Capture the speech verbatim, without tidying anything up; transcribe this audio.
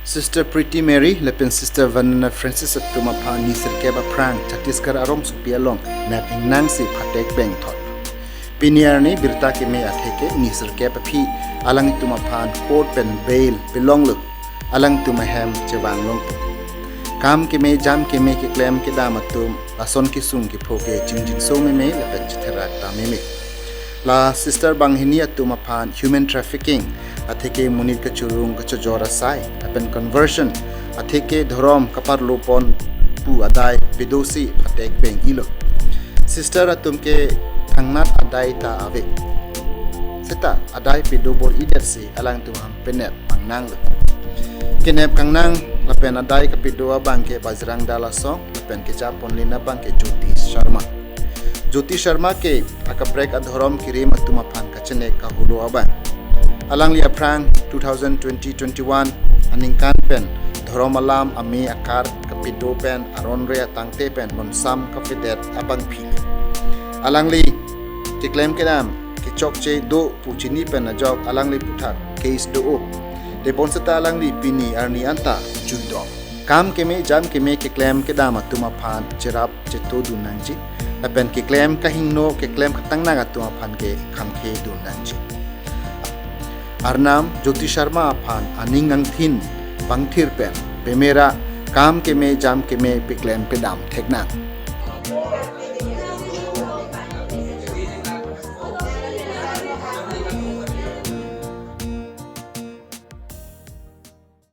Sister Pretty Mary lapen Sister Vandana Francis atum aphan ni sirkep aphrang Chhattisgarh arongsopi along nep ingnangsi phatek pengthot. Pini arni birta keme atheke ni sirkep aphi alangtum aphan court pen bail pelonglo, alangtum ahem chevang longpo. Kam keme jam keme keklem kedam atum lason kesung kepho ke chingjinso meme lapen chetherak ta meme. La sister banghini atum aphan human trafficking, atheke monit kachorung kachojor asai, lapen conversion, atheke dhorom kaparlopon pu adai pedosi phatek peng-ilo. Sister atum ke thangnat adai ta ave. Seta adai pedo bor-idetsi alangtum aphan penep pangnanglo. Kenep kangnang lapen adai kapedo abang ke Bajrang Dal asong, lapen kejaponlin abang ke Jyoti Sharma. Jyoti Sharma ke akaprek adhorom kerim atum aphan kachenek kahulo abang. Alangli aphrang two thousand twenty twenty-one aningkan pen dhorom alam ame akar kapedo pen aron re atangte pen bonsam kapedet abangpi. Alangli keklem kedam kechokche do pu chini pen ajok alangli aputhak case do-o. Tebonseta alangli pini arni anta juidom. Kam keme jam keme keklem kedam atum aphan cherap cheto dun nangji, lapen keklem kahingno keklem katangnak atum aphan ke khamkhe dun nangji. Arnam Jyoti Sharma aphan aning angthin pangthir pen pemera kam keme jam keme peklem pedam theknang.